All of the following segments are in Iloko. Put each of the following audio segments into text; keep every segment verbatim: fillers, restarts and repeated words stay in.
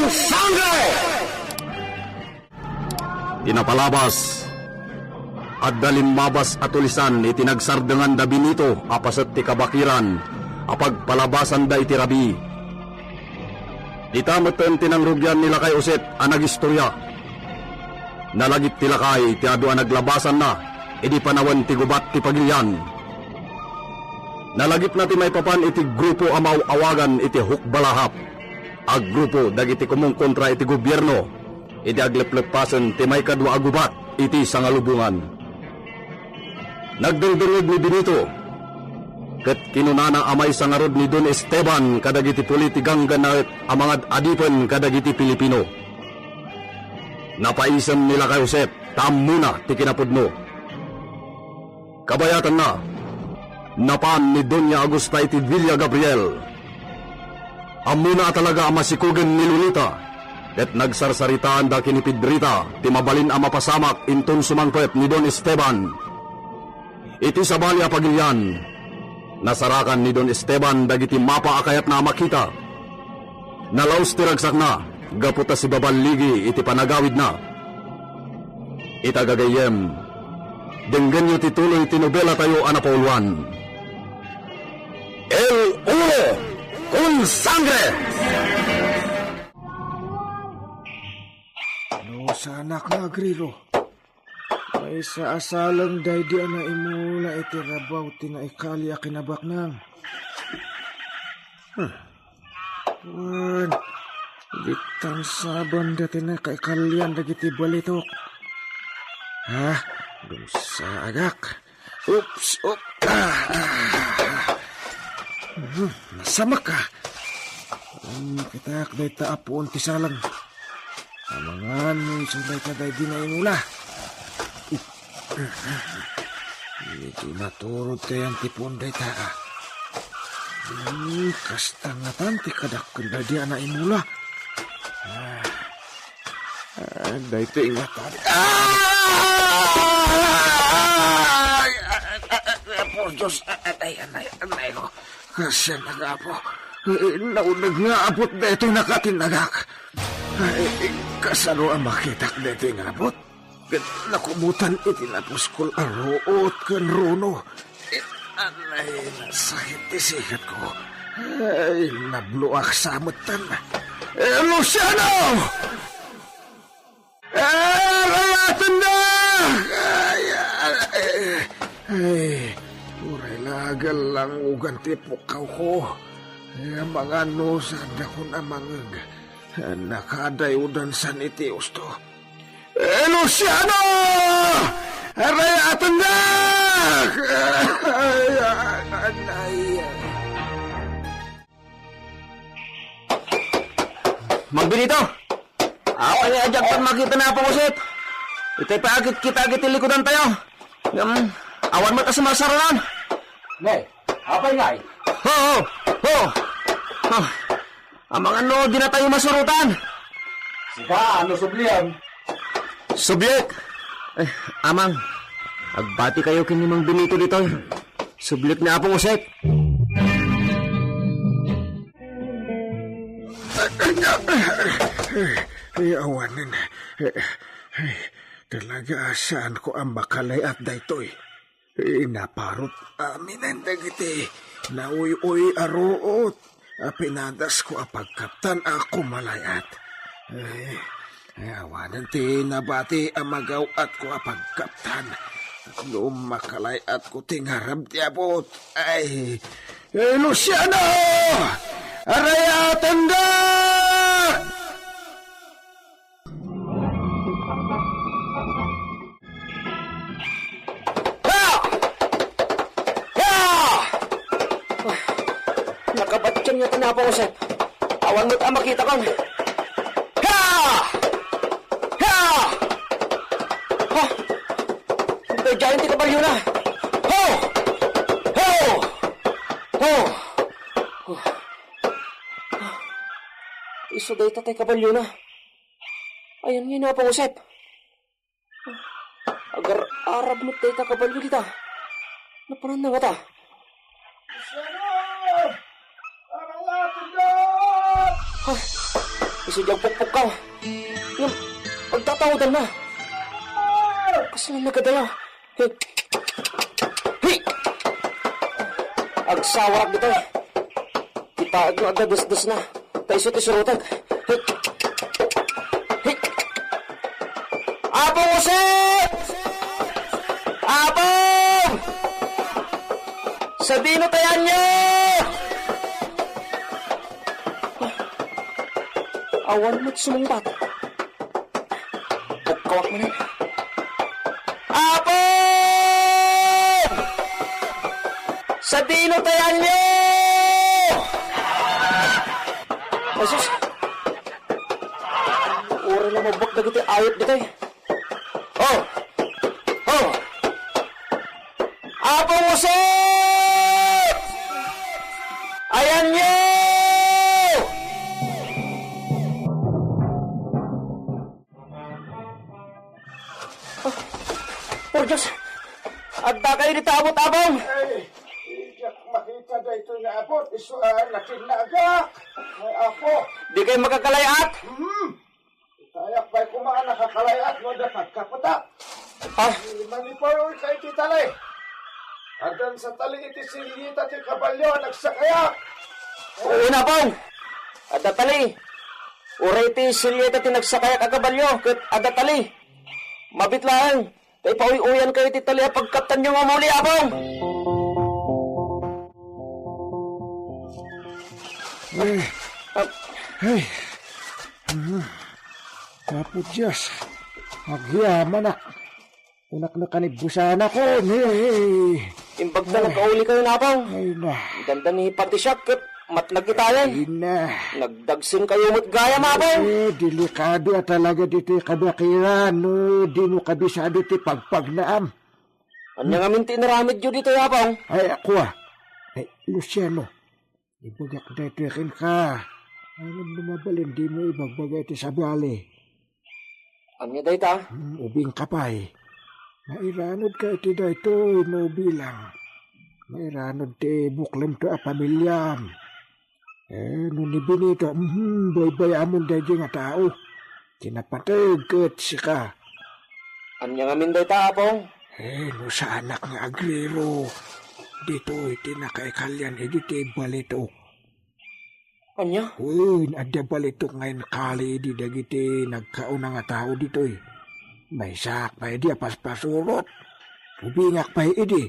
Sangre! Ti napalabas, adda limmabas a tulisan iti nagsardengan da Benito a paset ti kabakiran a pagpalabasanda iti rabii. Dita metten ti nangrugian ni Lakay Josep a nagistorya. Nalagip ti lakay ti adu a naglabasanna idi panawen ti gubat ti pagilian. Nalagipna ti maipapan iti grupo a maaw-awagan iti Hukbalahap a grupo dagiti kumungkontra iti gobierno iti aglepleppasen ti maikadua a gubat iti sangalubongan. Nagdengdengngeg ni Benito, ket kinunana a maysa ngarud ni Don Esteban kadagiti puli ti ganggannaet a mangad-adipen kadagiti Pilipino. Napaisem ni Lakay Josep ta ammona ti kinapudno. Kabayatanna, napan ni Doña Augusta iti Villa Gabriel. Ammona a talaga a masikogen ni Lolita, ket nagsarsaritaanda ken ni Pedrita ti mabalin a mapasamak inton sumangpet ni Don Esteban. Iti sabali a pagilian, nasarakan ni Don Esteban dagiti mapa a kayatna a makita. Nalaus ti ragsakna gapu ta sibaballigi iti panagawidna. Ita gagayyem, denggenyo ti tuloy ti nobelatayo a napauluan. El Oro con Sangre! No, sanak nga agriro. Maysa a saleng daydi a naimula iti rabaw ti naikali a kinabaknang. Huh. Wen, ditan sabanda ti nakaikalian dagiti balitok. Ha? Dumsa agak. Oops, op. Ah, ah, ah. Hmm, nasamak ka. Hmm, kitak dayta a puon ti saleng. Amangan no isu dayta daydi naimula. Iti naturod ti ayan ti puon dayta, ah. Hmm, kasta ngatan ti kadakkel daydi a naimula. Ah, ah, daytoy ngatan. Ah! Ay, ay, ay, ay, Apo Diyos, ay, ay, ay, ay, ay, ko. Kasian, Apo. Eh, nauneg nga abot daytoy nakatinnagak. Ay, kasano a makitak daytoy nga abot? Ket nakubotan iti napuskol a ruot ken runo. Eh, anay, nasakit ti sikatko. Ay, nabloak sa metten. Eh, Luciano! Eh, rayatenda! Ay, ay, ay, uray la agallangugan ti pukkawko. Eh, amangan no saandakon a mangngeg. Nakadayodansan iti usto. Eh, Luciano! Rayatenda! Ay, ay, ay, ay. Mang Benito! Awan nga diak makita ni Apo Josep. Itay pa agit kita agit likudan tayo. Ngem, awan met a sumarsaranan. Ne, apay ngay? Ho, ho, ho. Ho. Amangan no dinatayo masurotan. Sika, ano sublian? Subliek! Eh, Amang, agbati kayo ken ni Mang Benito ditoy. Subliek ni Apo Josep. Ay, awanen. Talaga, saanko a makalay-at daytoy. Inaparot aminen dagiti nauy-uy a ruot a pinadasko a pagkaptan a kumalay-at. Ay, awanen ti nabati a magaw-atko a pagkaptan. No makalay-atko ti ngarab ti abot. Ay, eh, Luciano! Arayatendak! Ha! Ha! Nakabatian nga ti ni Apo Josep. Awan met a makitakon. Ha! Ha! Ha! Daydiay ti kabalyona. Ho! Ho! Ho! Isu dayta ti kabalyona. Ayan nga ni Apo Josep. Agar-arab met dayta kabalyo dita. Napanan na ngata? Ay! Isu di agpukpukkaw. Ngem, agtataodanna. Kasla nagadayo. Hey! Hey! Agsawarak ditoy. Kitaek no adda desdesna. Ta isu ti surotek. Hey! Hey! Apong Jose! Apong! Sadino ti ayanyo? Awan met sumungbat. Pukkawak manen. Apo! Sadino ti ayanyo? Ay, sus. Uray la mabbak dagiti ayat ditoy. Oh! Oh! Apo Jose! Ayanyo! Ah, por Dios! Adda kayo dita, abot, Apong! Ay, diak makita daytoy nga abot. Isu a nakinnagak. Ay, Apo. Di kayo makakalay-at? Hmm. Itayak pay koma a nakakalay-at no adda pagkaputak. Ah. Mangiparoy ka iti tali. Addan sa tali iti silyeta ti kabalio a nagsakayak. Wen, Apong. Adda tali. Uray iti silyeta ti nagsakayak a kabalio ket adda tali. Mabit laeng. Ta ipauy-uyan kayo iti tali a pagkaptanyo nga umuli, Apong. Ay. Ah. Ay. Apo Dios, agyamanak. Unak na kanibbusanak, eh. Imbag ta nagkauli kayo, Apong. Ay, na. Dandani pati siak ket matnag itayen. Ay, na. Nagdagsen kayo met gayam, Apong. Eh, delikado a talaga ditoy kabakiran, no? Dimo kabisado ti pagpagnaam. Ania ngamin ti inaramidyo ditoy, Apong? Ay, ako, ah. Ay, Luciano. Ibagak daytoy kenka. Ngem no mabalin, dimo ibagbaga iti sabali. Ania dayta? Hmm, ubingka pay. Mairanudka iti daytoy no bilang. Mairanud ti buklemto a pamiliam. Eh, no ni Benito, mhm, baybay-amon daydi nga tao. Ti napateg ket sika. Ania ngamin dayta, Apong? Eh, no saanak nga agrero, ditoy ti nakaikalian idi ti balitok. Ania? Wen, adda balitok nga inkali idi dagiti nagkauna nga tao ditoy. Maysaak pay idi a paspasurot. Ubingak pay idi.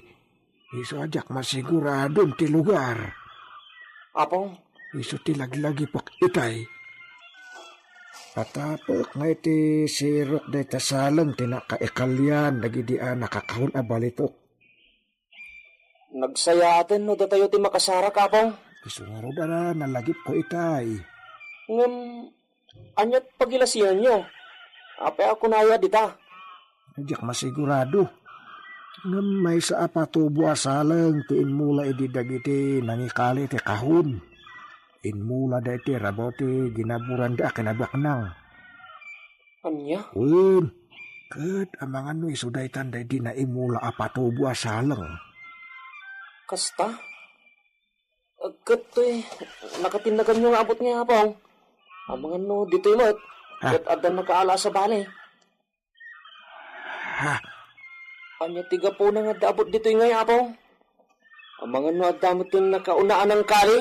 Isu a diak masiguradon ti lugar. Apong? Isu ti laglagipek itay. Patapek nga iti sirok dayta saleng ti nakaikalian dagidi a nakakahun a balitok. Nagsayaaten no datayo ti makasarak, Apong. Isu ngarud a nalagipko itay. Ngem, ania't pagilasianyo? Apay a kunayo a dita? Diak masigurado. Ngem maysa a patubo a saleng ti immula idi dagiti nangikali ti kahun. Immulada iti rabaw ti ginaburanda a kinabaknang. Ania? Wen, ket amangan no isu daytan daydi naimula a patubo a saleng. Kasta? Ket toy, nakatinnaganyo nga abut nga, Apong? Amangan no ditoy met, ha? Ket adda nakaala a sabali. Ha? Ania ti gapuna nga adda abut ditoy ngay, Apong? Amangan no adda met ti nakauna a nangkali?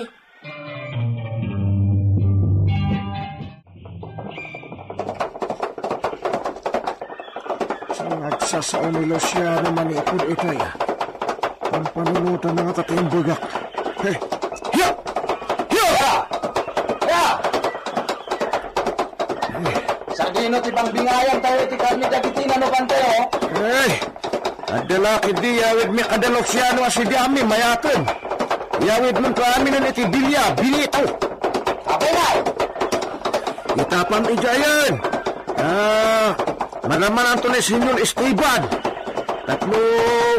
Nagsasao ni Luciano manipud itay. Pampanunotan na nga ta ti imbagak. Hey! Hiya! Hiya! Ya! Ya! Sadino ti bangbingayan tayo iti karne dagiti nanukan tayo? Hey! Adda la ketdi yawidmi kada Luciano a sidi amin, mayaten. Yawidmi to amin iti bilia, binito. Apay ngay? Itapam idiayen. Ah, maramananto ni Senyor Esteban. Tapno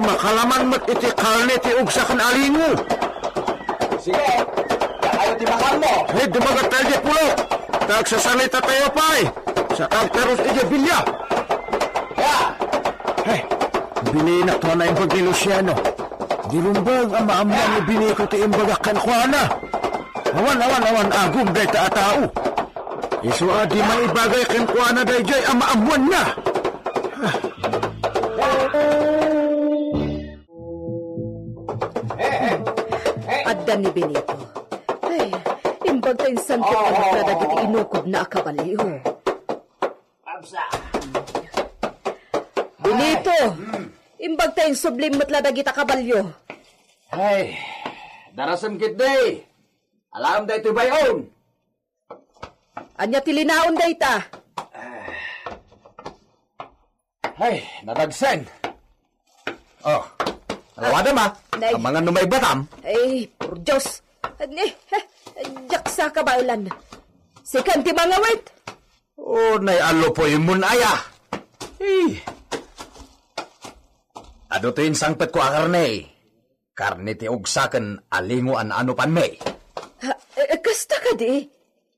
makalaman met iti karne ti ugsa ken alingo. Sige, dakayo ti makanmo. Hey, dumagat tayo di pulo. Tagsasarita tayo pay. Sa agtarus iti bilia. Ya! Hey, bilinak to a naimbag ni Luciano. Di rumbeng a maammuan ni Benito ti imbagak kenkuana. Awan, awan, awan, agum dayta a tao. Isu a di maibagay kenkuana daydiay a maammoanna. Adda ni Benito. Ay, imbag ta insangpet na dagiti inukodna a kabalio. Benito, imbag ta insublim met la dagita kabalio. Ay, darasem ketdi. Alam daytoy bay-on. Ania ti linaon dayta? Ay, naragsen. Oh, awadam a. Nay. Amangan no maibatam. Ay, por Dios. Ani, eh, diak sa kabaelan. Sikan ti mangawit. Oh, nay alupoy mon aya. Eh. Adu to insangpet ko a karne. Karne ti ugsaken a lingo a naanupanmi. Ha, eh, kasta kadi?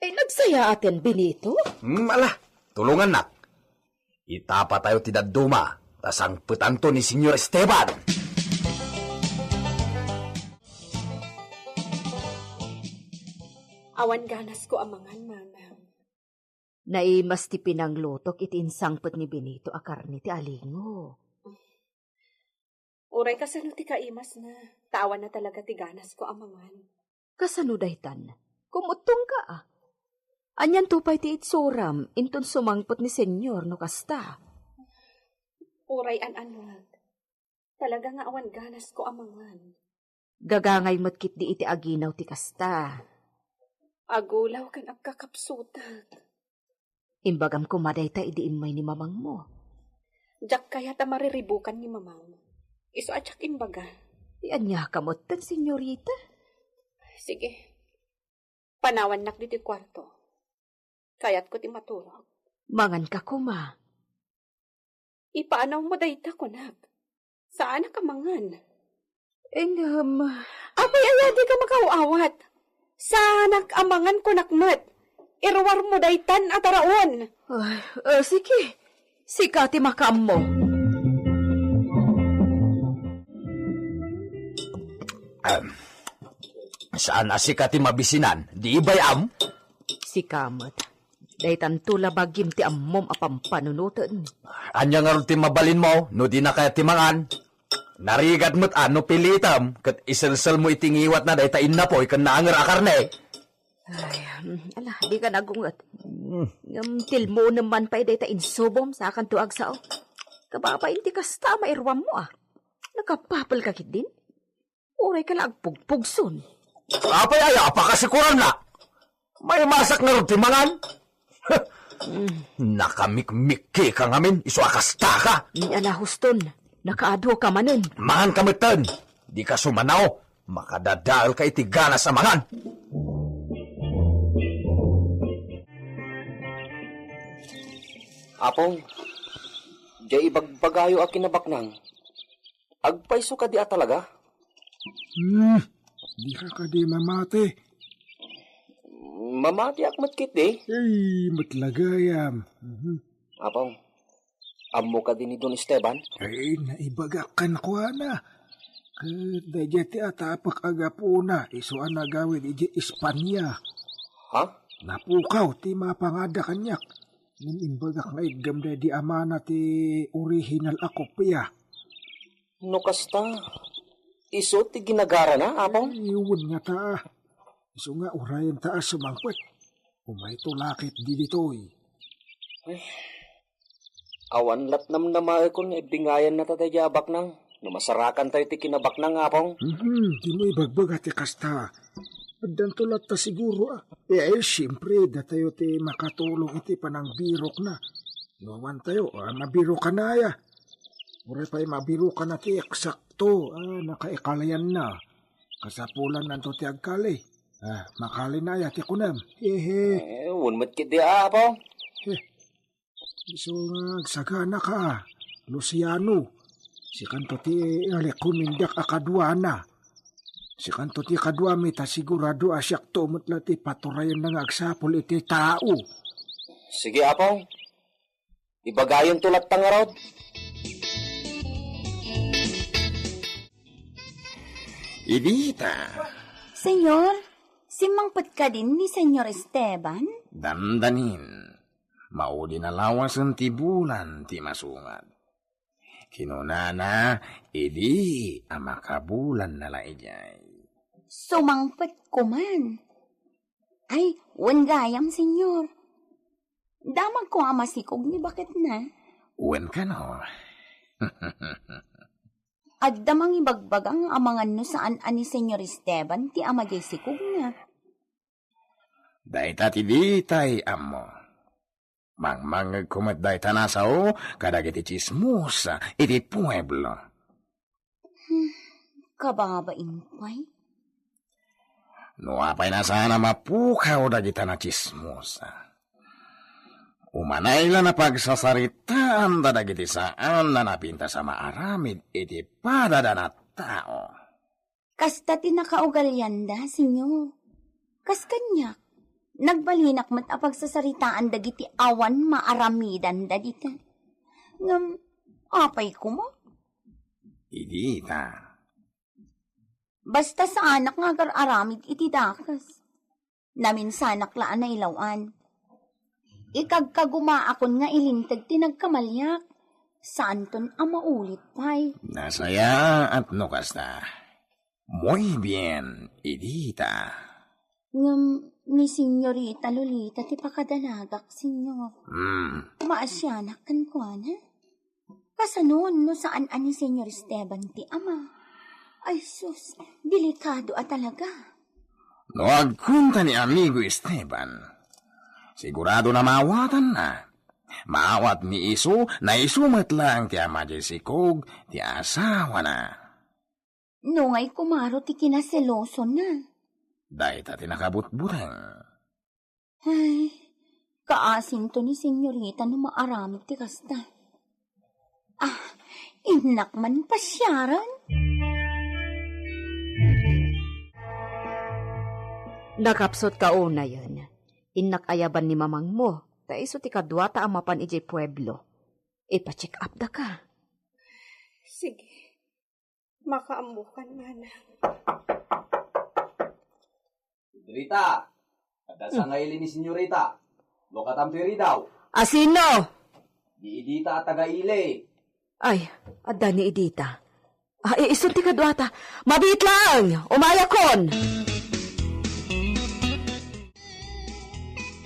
Eh, nagsayaaten, Benito? Hmm, ala, tulongannak. Itapatayo ti dadduma, ta sangpetanto ni Señor Esteban. Awan ganasko a mangan, Manang. Naimas ti pinanglutok iti insangpet ni Benito a karne ti alingo. Uray kasano ti kaimasna, ta awan na talaga ti ganasko a mangan. Kasano daytan? Kumuttongka a. Anianto pay ti itsuram inton sumangpet ni Señor no kasta? Uray an-annak. Talaga nga awan ganasko a mangan. Gagangay met ketdi iti aginaw ti kasta. Agulaw ken agkakapsutak. Imbagam koma dayta idi immay ni mamangmo. Diak kayat a mariribukan ni mamang. Isu a diak imbaga. Ti ania ka metten, senyorita? Sige. Panawannak ditoy kuarto. Kayatko ti maturog. Manganka koma. Ipaanawmo dayta, kunak. Saanak a mangan. Ngem, apay aya dika makaaw-awat? Saanak a mangan, kunak met. Iruarmo daytan a taraon. Ah, ah, sige. Sika ti makaammo. Em, saan a sika ti mabisinan? Di ibay-am? Sika met. Daytanto la bagim ti ammom a pampanunoten. Ania ngarud ti mabalinmo no dina kayat ti mangan? Narigat met a no pilitem ket iselselmo iti ngiwatna dayta innapoy ken naanger a karne. Ay, mm, ala, dika nagunget. Mm. Ngem tilmonem man pay dayta insubom, sakanto agsao. Kababain ti kasta a mairuammo a. Nakapapelka ketdin? Uray ka la agpugpugson. Apay aya a pakasikuranna? Maimasak ngarud ti mangan? Nakamikmikkika ngamin, isu a kastaka. Ni ala, huston, nakaadu ka manen. Manganka metten. Dika sumanaw. Makadadaelka iti ganas a mangan. Apong, diay ibagbagayo a kinabaknang. Agpayso kadi a talaga? Hmm, dika kadi mamati? Mamatiak met ketdi. Ay, met la gayam. Mhm. Apong, ammo kadi ni Don Esteban? Ay, naibagak kenkuana. Ket daydiay ti atapek a gapuna, isu a nagawid idiay Espania. Ha? Napukaw ti mapangadda kaniak. Ngem imbagak nga igem daydi amana ti orihinal a kopia. No kasta, isu ti ginagarana, Apong? Ay, wen ngata. Isu nga urayenta a sumangpet. Umayto la ketdi ditoy. Ay, awan lat namnamaekon nga ibbingayannata daydiay a baknang. No masarakantayo ti kinabaknang, Apong? Mhm, dimo ibagbaga ti kasta. Addanto latta siguro a. Eh, ay, siyempre, datayo ti makatulong iti panangbirokna. No awantayo, ah, mabirokan aya. Uray pay mabirokan ti eksakto, ah, nakaikalayanna. Kasapulannanto ti agkali. Ah, makalin aya ti kunem. Hehe. Eh, wen met ketdi, Apong. Heh. Isu nga agsaganaka, Luciano. Sikanto ti rekomendak a kaduana. Sikanto ti kaduami ta sigurado a siakto met la ti paturayenna nga agsapul iti tao. Sige, Apong. Ibagayonto latta ngarud. Evita. Senyor? Simmangpet kadin ni Señor Esteban? Dandanin. Maudina lawasen ti bulan ti masungad. Kinunana, idi a makabulanna la idiay. Sumangpet koman. Ay, wen gayam, Señor. Damagko a masikog ni baketna. Wen kano. Adda mangibagbaga nga amangan no saan a ni Señor Esteban ti ama diay sikogna. Dayta ti ditay ammo. Mangmangngegko met dayta a sao kadagiti tsismosa iti pueblo. Hmm, kababain pay. No apay a saan a mapukaw dagita a tsismosa. Umanay la a pagsasaritaan dagiti saan a napintas a maaramid iti padada a tao. Kasta ti nakaugalianda, Señor. Kas kaniak, nagbalinak met a pagsasaritaan dagiti awan maaramidanda dita. Ngem, apay koma? Idi ta. Basta saanak nga agar-aramid iti dakes. Naminsanak la a nailaw-an. Ikagkagumaakon nga ilinteg ti nagkamaliak. Saanton a maulit pay. Nasayaat no kasta. Muy bien, Edita. Ngem ni Senyorita Lolita ti pakadanagak, Senyor. Hmm. Maasianak kenkuana? Kasano no saan a ni Senyor Esteban ti ama? Ay sus, delikado a talaga. No agkunta ni Amigo Esteban, sigurado a maawatanna. Maawat ni isu, naisu met laeng ti ama diay sikog ti asawana. Nungay kumaro ti kinaselosona. Dayta ti nakabutbuteng. Ay, kaasinto ni Senyorita no maaramid ti kasta. Ah, innak man pasiaran. Nakapsut ka unayen. Innak ayaban ni mamangmo, ta isu ti kaduata a mapan idiay pueblo. Ipa-check up daka. Sige. Makaammokan, manang. Rita, adda sa nga ili ni Senyorita. Lukatam ti ridaw. Asino? Ni Edita a taga Ili. Ay, adda ni Edita. Ah, i-, isun ti kaduata. Mabiit laeng, umayakon.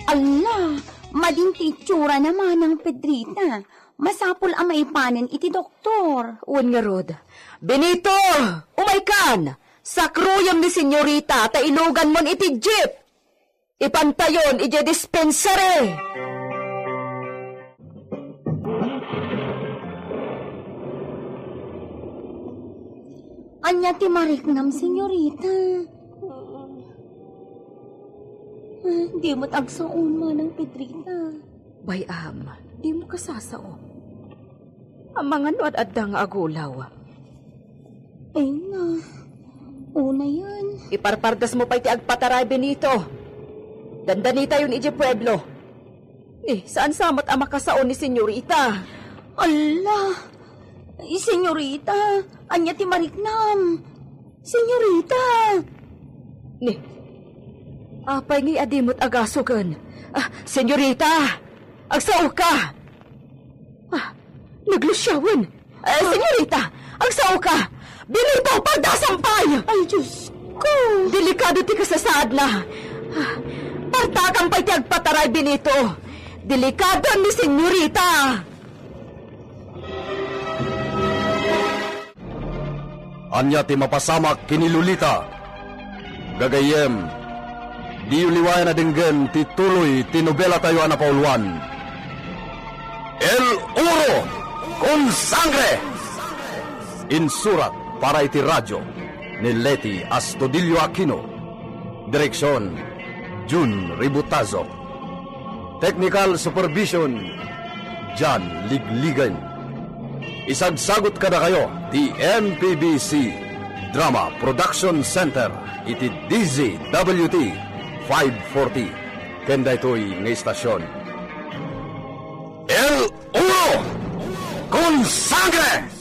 Alla, madin ti itsura-na, Manang Pedrita. Masapul a maipanen iti doktor. Wen ngarud. Benito, umaykan! Sakruyem ni Senyorita ta iluganmon iti jeep. Ipantayon idiay dispensary. Ania ti mariknam, Senyorita? Ah, di met agsaom, Manang Pedrita. Bay-am, dimo kasasaom. Amangan no ad-adda nga agulaw. Ay na, unayen. Iparpardasmo pay ti agpataray, Benito. Dandanitayon idiay pueblo. Eh, saan sa met a makasao ni Senyorita? Ala! Senyorita, ania ti mariknam? Senyorita! Ni, apay ngay a di met agasogen? Ah, Senyorita! Agsaoka! Ah, naglusiawen! Eh, Senyorita! Agsaoka! Benito, pardasam pay! Ay, Diyos ko! Delikado ti kasasaadna. Ah, partakan pay ti agpataray, Benito. Delikado ni Senyorita. Ania ti mapasamak ken ni Lolita? Gagayyem, diyo liwayan a denggen ti tuloy ti nobelatayo a napauluan, El Oro con Sangre! Insurat para iti radyo ni Leti Astudillo Aquino. Direksyon, Jun Ributazo. Technical supervision, John Ligligan. Isagsagut kadakayo ti M P B C Drama Production Center iti D Z W T five forty. Ken daytoy nga istasyon, El Oro con Sangre!